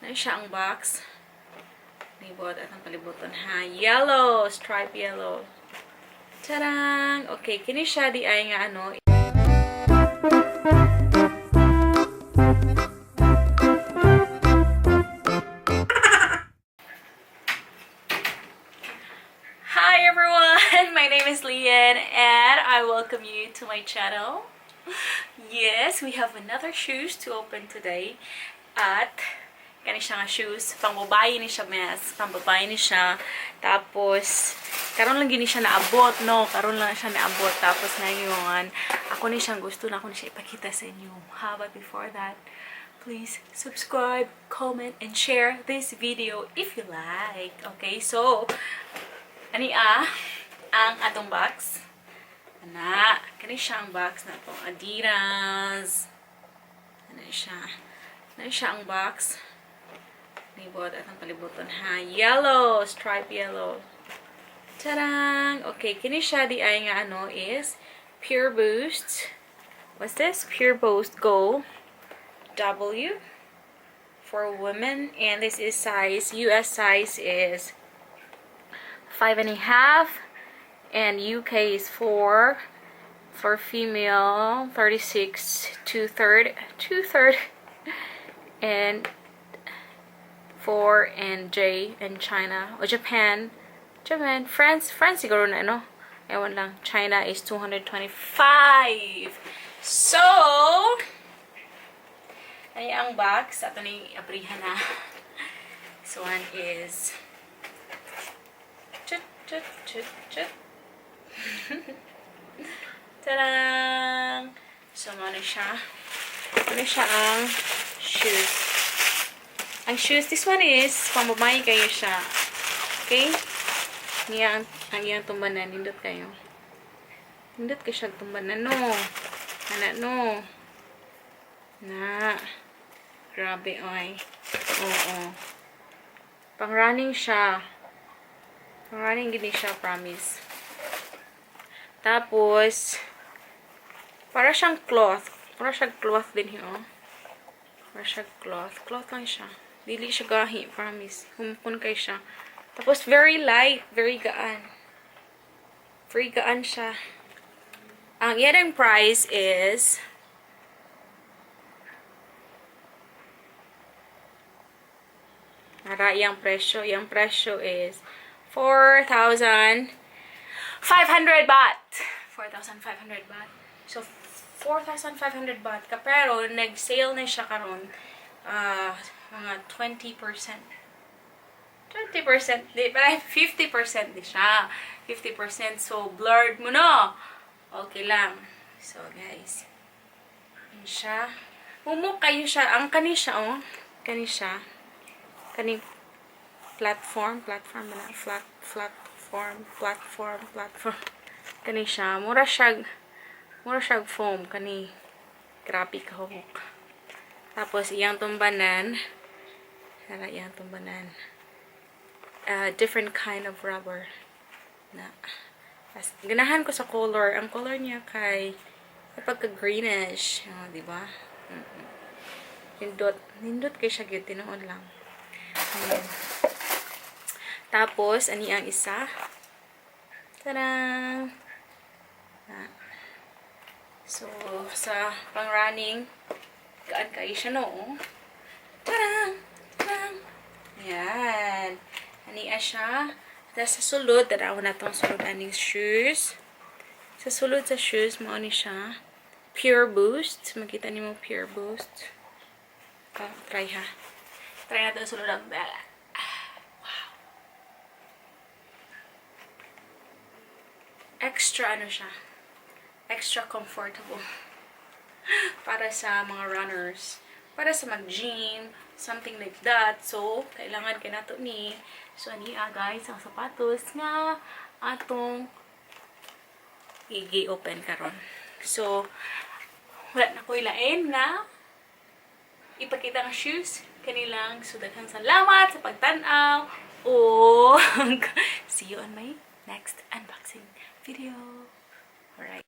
Na siya ang box. Libot at ang palibuton ha. Yellow! Stripe yellow. Tarang! Okay, kini siya di ay nga ano. Hi everyone! My name is Leanne and I welcome you to my channel. Yes, we have another shoes to open today. At kani siya nga shoes, pangbabae ni siya mes, pangbabae ni siya. Tapos karon lang gini siya naabot, no? Karon lang siya naabot. Tapos ngayon, ako ni siyang gusto na ako ni siya ipakita sa inyo. Ha, but before that, please subscribe, comment, and share this video if you like. Okay, so ani ang atong box. Ana, kani siya ang box na atong Adidas. Ano siya? Ano siya ang box? Libot at ang palibuton ha. Yellow, stripe yellow. Tarang! Okay, kini siya di ay nga ano is Pure Boost. What's this? Pure Boost Go W for women, and this is size, US size is 5.5 and UK is 4 for female, 36 2/3 2/3 and 4 and J and China o Japan, France siguro na ano, ewan lang. China is 225. So ay ang box ato ni abrihan na. This one is chut chut chut chut. Tadang! So, ano siya? Ano siya ang shoes? Ang shoes, this one is pambabae kayo siya. Okay? Niya, ang iyang tumbanan. Nindot kayo. Nindot kayo siya tumbanan, no? Ana, no? Na. Grabe, oy. Oo. Pang running siya. Pang running gini siya, promise. Tapos, para siyang cloth. Para siyang cloth din, oh. Para siyang cloth. Cloth lang siya. Dili siya gahi, promise. Humukon kay siya. Tapos, very light. Very gaan. Very gaan siya. Ang iyang price is para iyang presyo. Iyang presyo is 4,500 baht. 4,500 baht. So, 4,500 baht ka. Pero, nag-sale na siya karon mga 20%. 20%. Di, parang 50% di siya. 50%. So, blurred mo no. Okay lang. So, guys. Yun siya. Humok kayo siya. Ang kani siya, oh. Kani siya. Kani platform na platform. Kani siya, mura siya foam kani. Grabe ka humok. Tapos iyang tumbanan, hala iyang tumbanan. Different kind of rubber na. As, ganahan ko sa color. Ang color niya kay pagka greenish, oh, di ba? Nindot, nindot kay siya gyud, tinuod lang. Ayan. Tapos, ani ang isa. Tadang! So, sa pang-running, gaan kayo siya, no? Tadang! Tadang! Ayan. Ani siya. Tapos, sa sulod, tanaw na itong sulod aning shoes. Sa sulod sa shoes, mao ni siya. Pure Boost. Makita niyo mo Pure Boost. Try ha. Try natin sulod ang bala. Wow. Extra ano siya. Extra comfortable. Para sa mga runners. Para sa mag-gym. Something like that. So, kailangan kay nato ni. So, ani guys, ang sapatos nga atong i-open karon. So, wala na ko ilain nga ipakita ang shoes kanilang. So, daghang salamat sa pagtan-aw. Oh, see you on my next unboxing video. Alright.